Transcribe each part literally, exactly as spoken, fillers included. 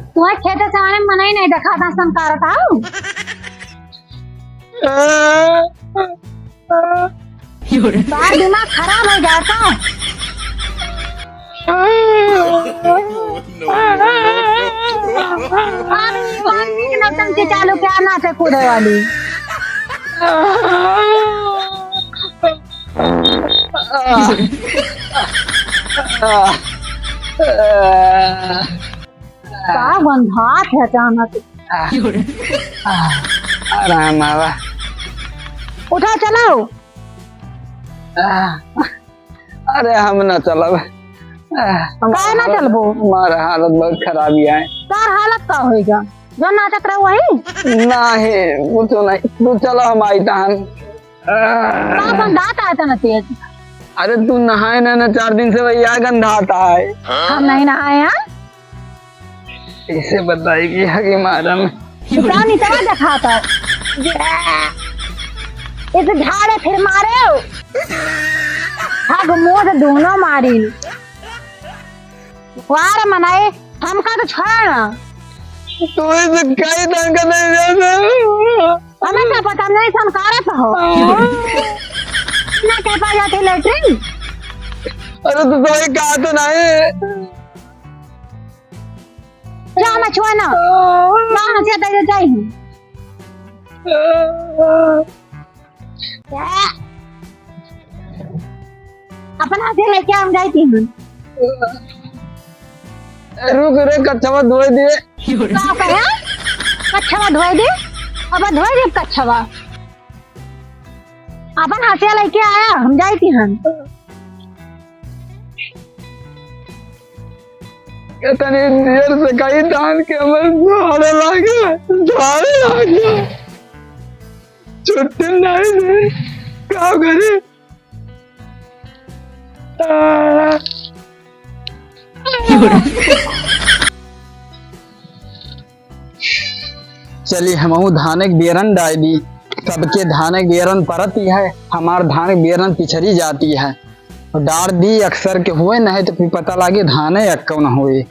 तुम्हारे खेते से आने में मनई नहीं देखा था, संकारत आओ। तोहार दिमाग खराब हो जाता। अरे, कौन सी नौटंकी चालू किया, नाचे कूदे वाली? का गंधात है अचानक? आह, आह, आराम आवा। उठा, चलो। आह, अरे, हम ना चलब। आह, काहे ना चलबो? हमार हालत बहुत खराब ही है। तोर हालत का होइगा? जो नाचत रहो वही? नाही, कुछ नहीं। तू चलो, हम आई तहन। का गंधात है इतना तेज? अरे, तू नहाए ना, ना चार दिन से वही आ गंधात है। हम नहीं नहाए हैं। कैसे बताई कि हगी मारा में। इतना निचवा दिखाता। इस झाड़े फिर मारे हो। हग मोद दोनों मारी। वार मनाए, हमका तो छोड़ा ना। तू इसे कई तंग कर नहीं जाता। हमें क्या पता, नहीं संस्कारत हो। ना कह पा जाते लेटरिन। अरे, तू तो एक कहा तो नहीं। जा, मछुआ ना। ना, हम से दे जाई। अपना से लेके हम जाई थी। रुक रे, कच्छवा धोए दे। का कहे? कच्छवा धोए दे? अब धोए दे कच्छवा। अपन हंसिया लेके आया, हम जाई थी हम। इतनी देर से कई धान के हमर झाड़े लागे, झाड़े लागे। छुट्टी नहीं दे, का करे? आ। चली हमहू धाने के बेरन डाल दी। सबके धाने के बेरन परत ही है, हमार धाने के बेरन पिछड़ी जाती है। और डार दी अक्सर के हुए नहीं तो फिर पता लागे धाने अक्कौ न हुए।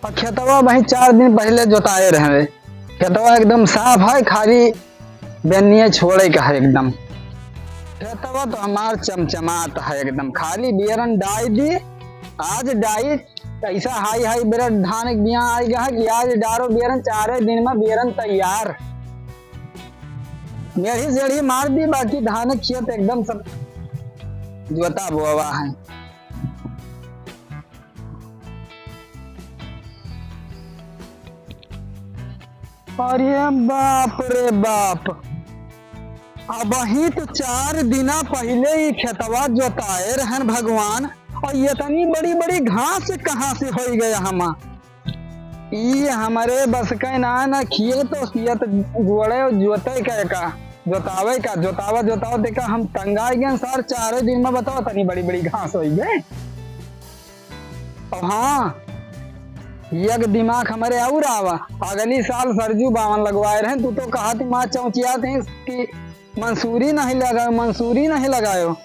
और खेतवा वही चार दिन पहले जोताए रहे, खेतवा एकदम साफ है, खाली बेनिया छोड़े का है एकदम। खेतवा तो हमार चमचमात है एकदम, खाली बेरन डाई दी। आज डाई कैसा हाई हाई बेरा धान के बिया आई गया है कि आज डारो बेरन, चारे दिन में बेरन तैयार। मेढ़ी जेढ़ी मार दी, बाकी धान के खेत एकदम सब जोता बोवा है। अरे बाप रे बाप, अबहीं तो चार दिना पहिले ही खेतवा जोताए रहन भगवान, और इतनी बड़ी बड़ी घास कहाँ से होई गया हमा? ई हमरे बस का ना, ना खेत और सियत गोड़े जोते का, का जोतावे का, जोतावा जोतावा देखा हम तंगाई गए सार, चारों दिन में बताओ तनी बड़ी बड़ी घास होई गए। और हाँ, एक दिमाग हमरे और आवा, अगली साल सरजू बावन लगवाए रहे, तू तो कहा थी माँ चौचिया थी कि मंसूरी नहीं लगायो, मंसूरी नहीं लगायो।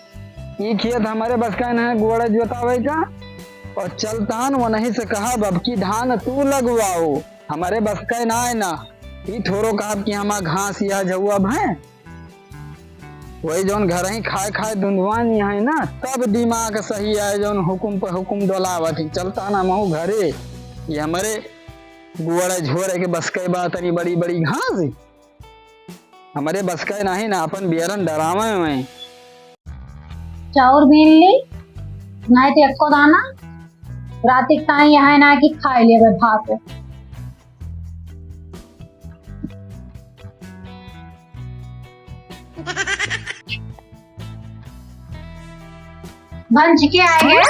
ई खेत हमरे बस का नहीं गोड़ जोतावे का, और चलतान वो नहीं से कहा, अब की धान तू लगवाओ, हमरे बस का ना है ना। ई थोड़ो कहा कि हमार घास या जौआ भैं, वही जौन घर ही खाए खाए धुंधुआन ही है ना, तब दिमाग सही आए, जौन हुकुम पर हुकुम डोलावत ही। चलता ना महू घरे, ये हमरे गुआड़ा झोरे के बस के बात नहीं, बड़ी बड़ी घास ही। हमरे बस के नहीं ना, अपन बियरन डरावे में। चाउर बीन ली, नहीं तो एको दाना, रात के ताई यहाँ ना कि खाए लेवे भात। भंज के आ गया,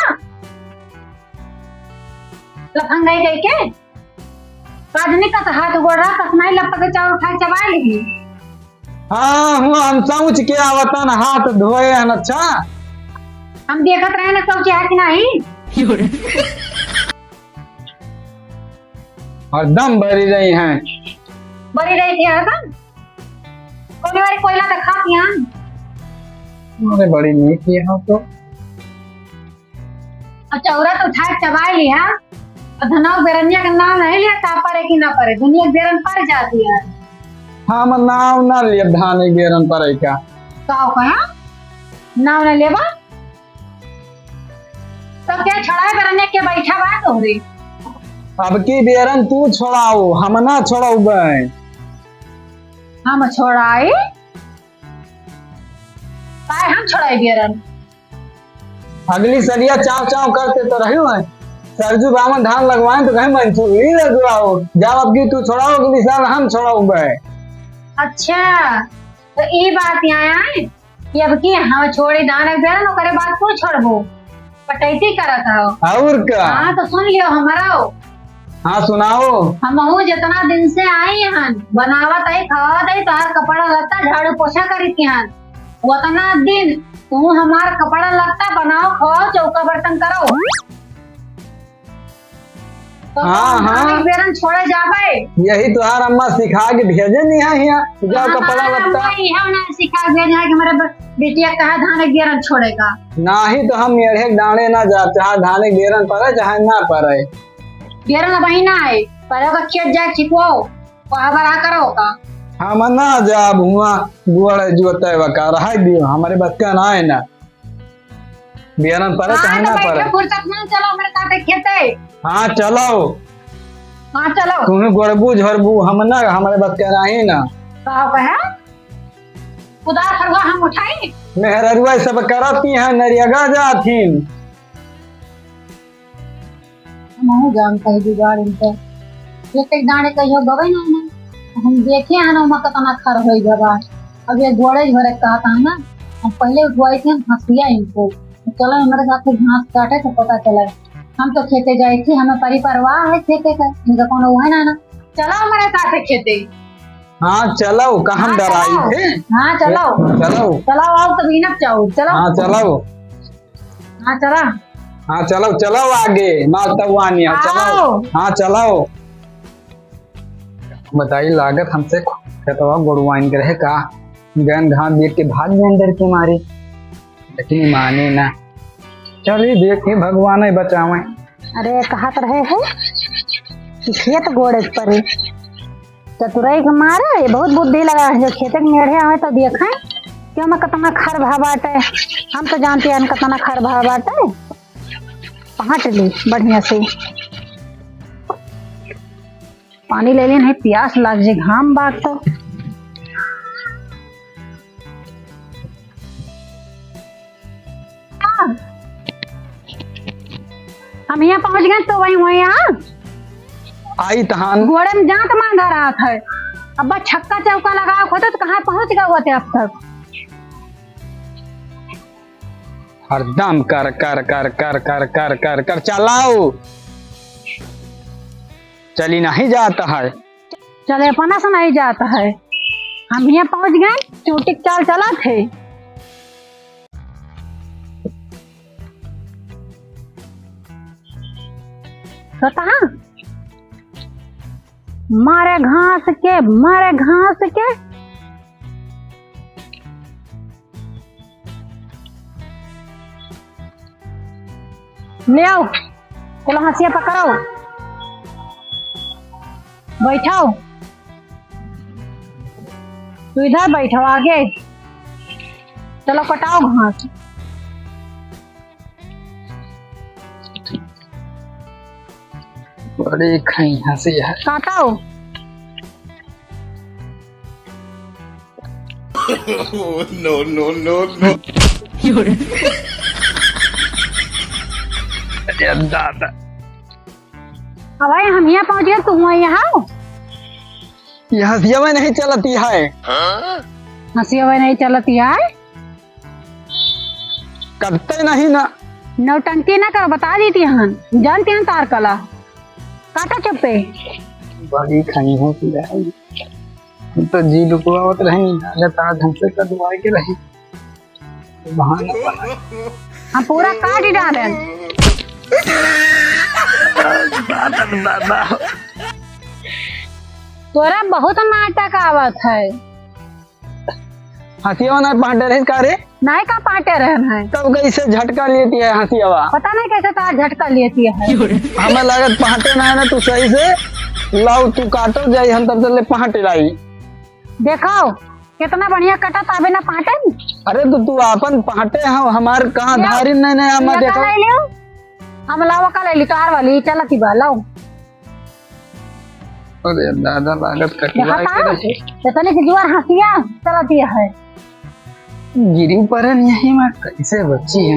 लफंगाई कह के। रजनी का तो हाथ गोड़ रहा, कतना ही लपक के चाउर उठाए चबाए लेगी। हाँ, हुआ हम समझ के आवतन, हाथ धोए हन। अच्छा, हम देखत रहे ना, शौच है कि नहीं। हरदम बरी रही हैं। बरी रही थी हरदम। कौन वाली कोयला तो खाती हैं। अरे, बड़ी नीक यहाँ तो। अब चौरा तो उठा के चबाई लिहा, और धनवा बेरनिया का नाम नहीं लिहा, का परे कि ना परे, दुनिया के बेरन पर जाती है। हम नाव ना लेब धान के बेरन परे का। का हो कहा? नाव ना लेबा? तो क्या छोड़ाए बेरनिया के बैठा बा तोहरे? अब की बेरन तू छोड़ाओ, हम ना छोड़ाउबे। हम छोड़ाई? काहे हम छोड़ाई बेरन? अगली सलिया चाव चाव करते तो रही है। सरजू बामन धान लगवाए तो कहीं मंसूरी लगवाओ। जाओ अब की तू छोड़ाओ, अगली साल हम छोड़ाउबे। अच्छा, तो ई बात यहाँ आए कि अब की हम छोड़ी धान एक बेरन, ओकरे बाद तू छोड़बो। पटैती करत हो। और का? हाँ, तो सुन लियो हमरो। हाँ, सुनाओ। हमहू जितना दिन से आई हन, बनावत आई, खावत आई, तोहार कपड़ा लत्ता, झाड़ू पोछा करी थी हन। उतना दिन तू हमार कपड़ा लत्ता बनाओ, खाओ, चौका बर्तन करो। तो हाँ, हम हाँ। एक बेरन छोड़े जाबे। यही तोहार अम्मा सिखा के भेजे नहीं है यहाँ। जाओ हाँ, कपड़ा हाँ, लत्ता। अम्मा इहे ना सिखा के भेजे है कि हमारे ब-, बिटिया कहा धान एक बेरन छोड़ेगा। नाही तो हम मेढ़े के डांड़े ना जाब, चाहे धान के बेरन परे, चाहे ना परे। बेरन अबही ना आए, परे ओकर खेत जाए छिपवाओ, वहाँ बड़ा करो का। हम ना जाब हुआ, गोड़ जोते बका, रह दियो, हमारे बस का ना है ना। बेरन परे हाँ, चाहे तो ना बैठो, परे। फुर्सत में चलो हमारे साथे खेते। हाँ, चलो। हाँ, चलो। तुम्हें गोड़बू झोरबू, हम ना, हमारे बस का ना है ना। का कहे? कुदार फरुआ हम उठाई? मेहररुआ सब करती हैं, नरियगा जाथिन। हमहू जानत है जुगाड़ इनकर। एक एक डांड़े कहियो गवे ना ना। हम देखे हैं ना, ओमा कितना खर होई गवा। अब ये गोड़े झोरे कहत है ना, हम पहले उठवाई थी, हम हंसिया इनको। चलो हमारे साथ घास काटे तो पता चला। हम तो खेते जाए थी, हमें परी परवाह है खेते का, इनका कोनो वो है ना ना। चलो हमारे साथ खेते। हाँ, चलो, का हम हाँ, डराई चलो। थे? हाँ, चलो। चलो। चलो, आओ, तब इनक जाओ, चलो। हाँ, चलो। हाँ, चला। हाँ, चलो, चलो आगे, मालतवानी, हाँ, चलो। आओ। हाँ, चलो। बताई, लागत हमसे खेतवा गोड़वाइन के रहे का? गन घास देख के भाग गए डर के मारे, लेकिन माने ना। चली, देखी, भगवान ही बचावे। अरे, कहत रहे है कि खेत गोड़े परे। चतुराई के मारे ये बहुत बुद्धि लगा है, जो खेते के मेढ़े आवे तो देखें कि ओमे कितना खर भा बाटे। हम तो जानते हैं कितना खर भा बाटे। पहुँच ली बढ़िया से, पानी ले लेन है, प्यास लाग जे, घाम बाग तो। हम यहाँ पहुँच गए तो वही वही यहाँ आई तहान। गोड़े में जात मांगा रहा था। अब बस छक्का चौका लगाओ होते तो कहाँ पहुँच गए होते अब तक। हरदम कर, कर, कर, कर, कर, कर, कर, कर चलाओ। चली नहीं जाता है। चले अपना से नहीं जाता है। हम यहाँ पहुँच गए, चोटी के चाल चला थे। कतहा? मारे घास के, मारे घास के। ले आओ, चलो हंसिया पकड़ो, बैठाओ, तू इधर बैठाओ आगे, चलो कटाओ घास। बड़ी खैहा से है। काटो। No, no, no, no। अरे दादा। अब भाई हम यहाँ पहुँच गए, तुम वहीं यहाँ हो? ये हंसिया में नहीं चलती है। हंसिया में नहीं चलती है? करते नहीं ना। नौटंकी ना कर, बता देती हन, जानती हन तार कला। काटा चुप्पे। बड़ी खैहा से है। हम तो जी लुकवावत रहे, ना ले तो आज हमसे कटवाए के रहे। बहाना बना। हम पूरा काट ही डाले। दादा, दादा। तोरा बहुत नाटक आवत है। हंसिया वाला पाँच डरे का रे? नाहीं का पाटे रहन है। तब कैसे झटका लेती है हंसियावा? पता नहीं कैसे तो आज झटका लेती है। हमें लागत पाटे ना है ना, तू सही से लाओ, तू काटो जाई, हम तब तले पाटे लाई। देखो, कितना बढ़िया कटा ताबे ना पाटे। अरे तो तू आपन पाटे हो, हमार कहाँ लियो। धारी नहीं, नहीं, हम लियो, देखो। का ले लियो? हम लाओ का ले ली, तोहार वाली चलती बा, लाओ। अरे दादा, लागत कटवा देखा के था? रहे। इतने की जुआर हंसिया चलती है। गिरी परन यही में कैसे बची है?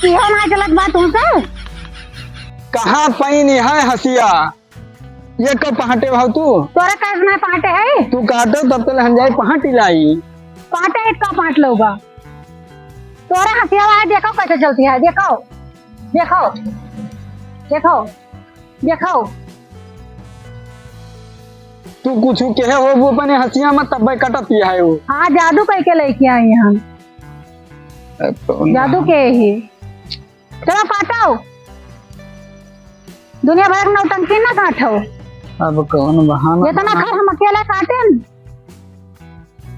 इहो ना चलत बा तुमसे। कहाँ पाइन है हंसिया? ये कब पहाटे भाव तू? तोरा कैसे ना पहाटे है? तू काटो तब तले हम जाए पहाटी लाई। पहाटे है का पहाट लोगा? तोरा हंसिया है, देखो कैसे चलती है, देखो, देखो, देखो, देखो। तू कुछ कहे हो वो अपने हंसिया में तब कटत ही है वो। हाँ, जादू कह के लेके आई हम। अब तो ना। जादू के ही। चलो काटो। दुनिया भर के नौटंकी ना काटो। अब कौन बहाना इतना बना? घर हम अकेले काटेन।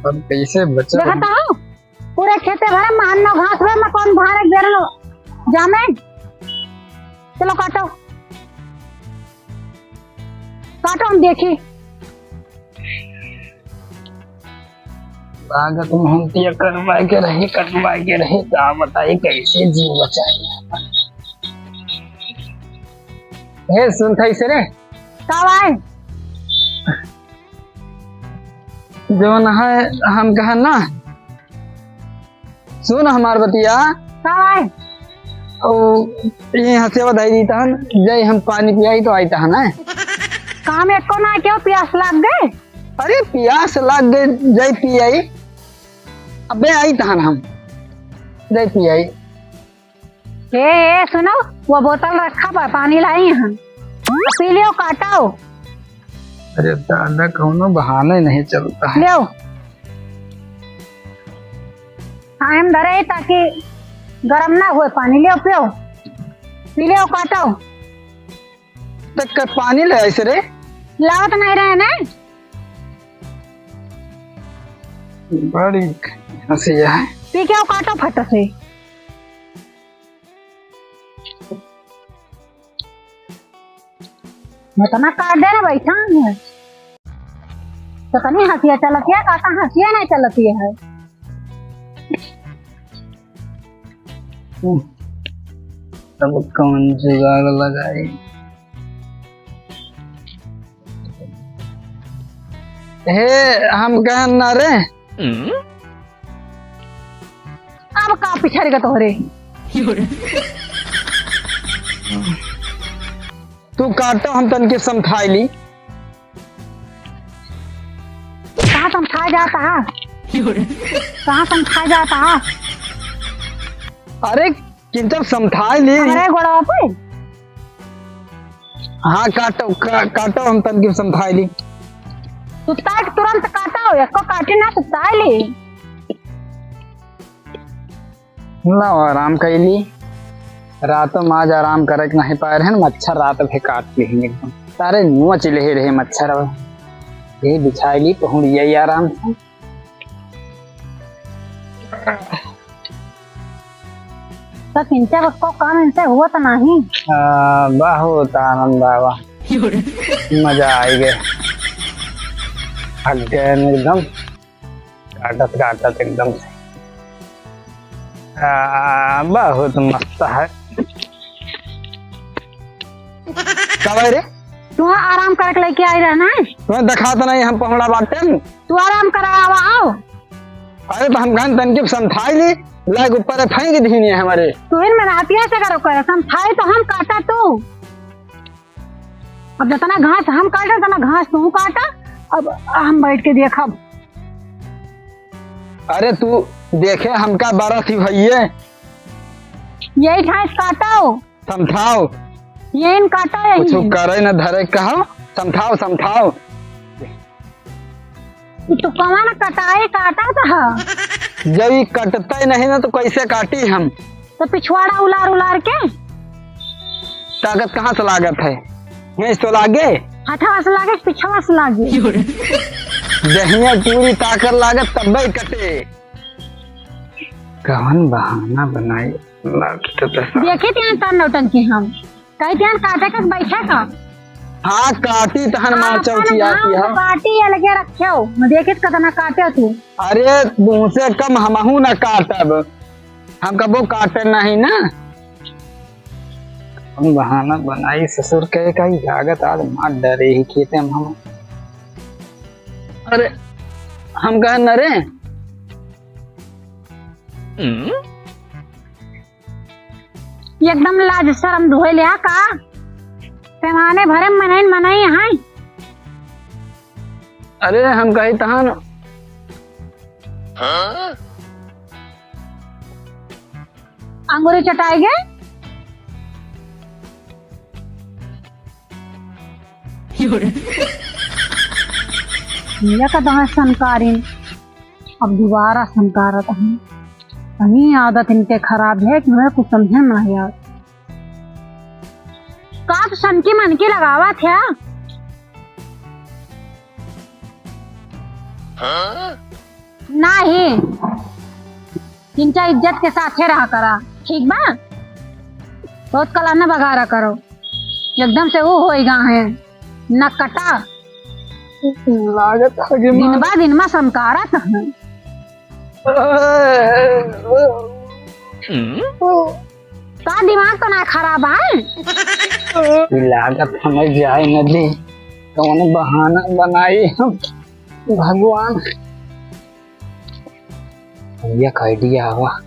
अब कैसे बचा? देखता हो, पूरे खेते भरे में हन्नो घास भरे में कौन भारे घेरलो जामे। चलो काटो, काटो हम देखी। लागत मेहनतिया करवाए के रही, कटवाए के रही, का बताई कैसे जीव बचाई। हे सुन थई से रे। का भाई? जौन है हम कहन ना, सुन हमार बतिया। का भाई? ओ, ये हंसिया बधाई दी तहन, जय हम पानी पियाई तो आई तहन है। काम एको ना क्यों, प्यास लाग गए? अरे प्यास लाग गए, जय पियाई। अबे आई तहन हम, जय पियाई। ए, ए, सुनो, वो बोतल रखा बा, पानी लाई यहाँ, पी लियो, काटो। अरे दादा, कौनो बहाने नहीं चलता है। लियो, टाइम धरे ताकि गरम ना हुए पानी, लियो, पियो, पी लियो, काटो। तक का पानी ले आइस रे? लावत नहीं रहे ना। बड़ी हंसिया है। पी के आओ, काटो फट से। मैं तो ना काट दे ना बैठा है। तो तनी हंसिया चलती है, काका हंसिया नहीं चलती है। अब कौन जुगाड़ लगाई? हे, हम कहन ना रे। अब का पिछड़ गए तोहरे? तू काटो, हम तनके समझाई ली। कहाँ समझाए जाता है? कहाँ समझाए जाता है? अरे, किंचन समझाए ली। हमरे गोड़वा पे? हाँ, काटो, का-, काटो, हम तनके समझाए ली। सुताए के तुरंत काटो, एको काटी ना, सुताए ली। ना, आराम कैली। रात में आज आराम करे के नहीं पाए रहे, मच्छर रात भे काट ली एकदम। सारे नोच ले रहे मच्छर। अब ये बिछाई ली पहुड़िया आराम से। तो चिंता बस को काम इनसे हुआ तो नहीं। आ, बहुत आनंद आवा। मजा आई गए। थक गए एकदम। काटत काटत एकदम से। आ, बहुत मस्त है। का भाई रे? तू आराम करके लेके आई रहना है। तुम्हें दिखात नहीं हम पहुड़ा बाटे। तू आराम करावा आओ। अरे तो हम कहन तनके समझाई ली, लाग ऊपर फेंक दीनी है हमारे। तू इन मेहनतिया से करो करे, समझाई तो हम काटा तू। अब जितना घास हम काटे, उतना घास तू काटा। अब हम बैठ के देखब। अरे तू देखे हमका बरस ही भइये। यही घास काटो। समझाओ। यही काटो, यही। कुछ करे न धरे कहो, समझाओ, समझाओ। तू कमान कटाई काटा था। जब ई कटते नहीं ना तो कैसे काटी हम? तो पिछवाड़ा उलार उलार के। ताकत कहाँ से लागत है? नहीं तो लागे। हथवा से लागे कि पिछवा से लागे? जहिया पूरी ताकत लागे तब्बे कटे। कवन बहाना बनाई? लाग तो तसा। देखित यहाँ तार नौटंकी हम। कही ध्यान काटे के बैठे का? हाँ, काटी तहन मार आपन चौकी आती है। काटी अलगे रखे हो। मैं देखित कतना काटे हो तू। अरे, तुमसे कम हमहू ना काटब। हम कबो काटे नहीं ना। हम बहाना बनाई ससुर के का, ई लागत आज मार डरे ही खेते में हम। अरे, हम कहे न रे। एकदम लाज शरम धोए लिया का? पैमाने भरे मनई मनई हैं। अरे हम कही तहन। अंगूरी चटाई गए। यो रे। भैया का दहा संकारिन, अब दोबारा संकारत हैं। कहीं आदत इनके खराब है कि वह कुछ समझे ना यार। का तो सनकी मनकी लगावा था? नाही, इनका इज्जत के साथे रहा करा, ठीक बा? बहुत कला न बगारा करो, एकदम से वो होइगा है, न कटा। लागत है कि दिन मार- बा दिन मा संकारत है। का दिमाग तो ना खराब है? ई लागत हमें जाए न दे, कौन बहाना बनाई हम भगवान। एक idea आवा।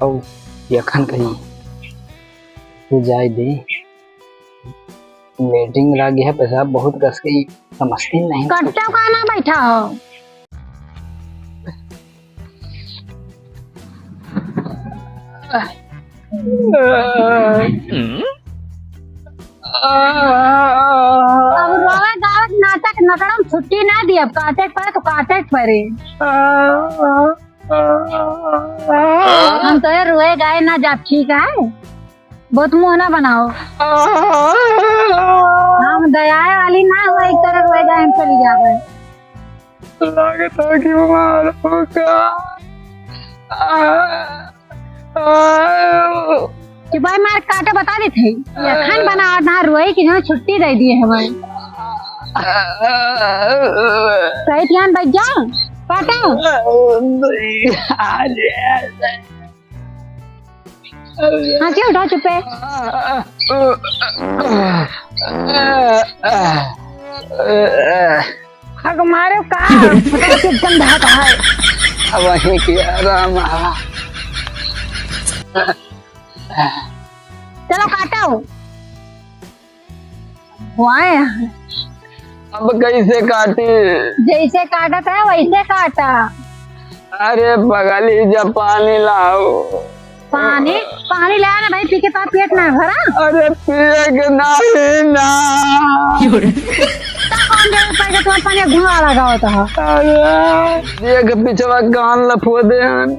औ यखन कहीं तू जाए दे। Meeting लागी है, पेशाब बहुत कस के समझती नहीं। कट्टा का ना बैठा हो? अब रोवे गावे के नाटक नकड़म छुट्टी ना दी, अब काटे के पड़े तो काटे के पड़े। हम तो ये रोए गाए ना जाब, ठीक है? बहुत मुंह ना बनाओ। हम दयाए वाली ना हुआ, एक तरह रोए गाए हम चली जावे। लागत है कि मारो का। कि भाई मार काटे बता देते हैं। ये खान बना और ना रोई कि जो छुट्टी दे दिए हमें। सही ध्यान बैठ जा, काटो। हाँ, क्यों उठा चुप्पे? हक मारे का? फटा के एकदम धात है। अब वहीं की आराम है। चलो काटो। वाह। अब कैसे काटी? जैसे काटत है वैसे काटा। अरे पगली, जब पानी लाओ। पानी? पानी लाया ना भाई, पी के तो पेट ना भरा। अरे पिए के नहीं ना। तो कौन जरूरत पड़ गया तुम्हारे पानी धुआं लगा होता है? अरे देख पिछवा कान लफो दे हन।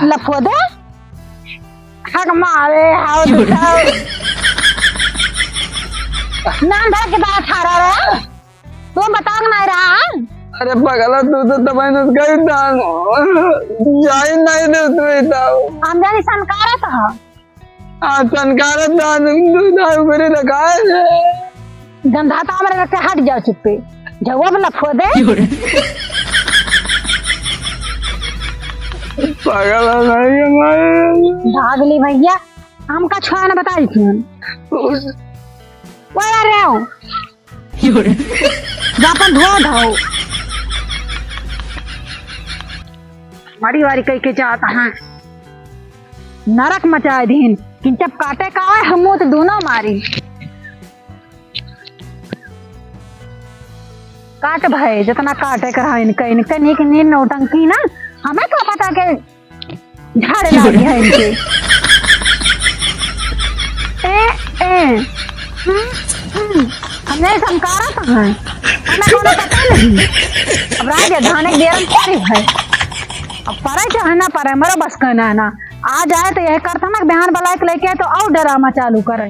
लफो दे। हक मारे, हाउ दिखाओ। नाम धर के बात खा रहा रे। तू बताओ ना रहा। अरे पगला, तू तो तबाई न गई दान। जाई नहीं दे तू इताओ। हम जानी संकारत ह। आ, संकारत दान, दूध आ ऊपरे रखा है। गंधा तो हमरे रख से हट जाओ चुप्पे। जवाब लफो दे। पागल है भाई हमारे। भागली भैया, हमका छुआ न बताई थी। वो यार रहे हो। जा अपन धो धाओ। मारी वारी कह के जात हैं। नरक मचाए दीन। किंचप काटे का आवे, हमू तो दोनों मारी। काट भए, जितना काटे के रहा इनका, इनका नीक नीन नौटंकी ना, हमें का पता के झाड़े लागी है इनके। ए, ए, हम्म, हम्म, हमने संकारा कहाँ है? हमें कोनो पता नहीं। अब राज धाने के बेरन पड़ी है। अब परे चाहे ना परे, मरो बस कहना है ना। आ जाए तो यह करथन ना, बिहान बलाय के लेके आए तो और ड्रामा चालू करे।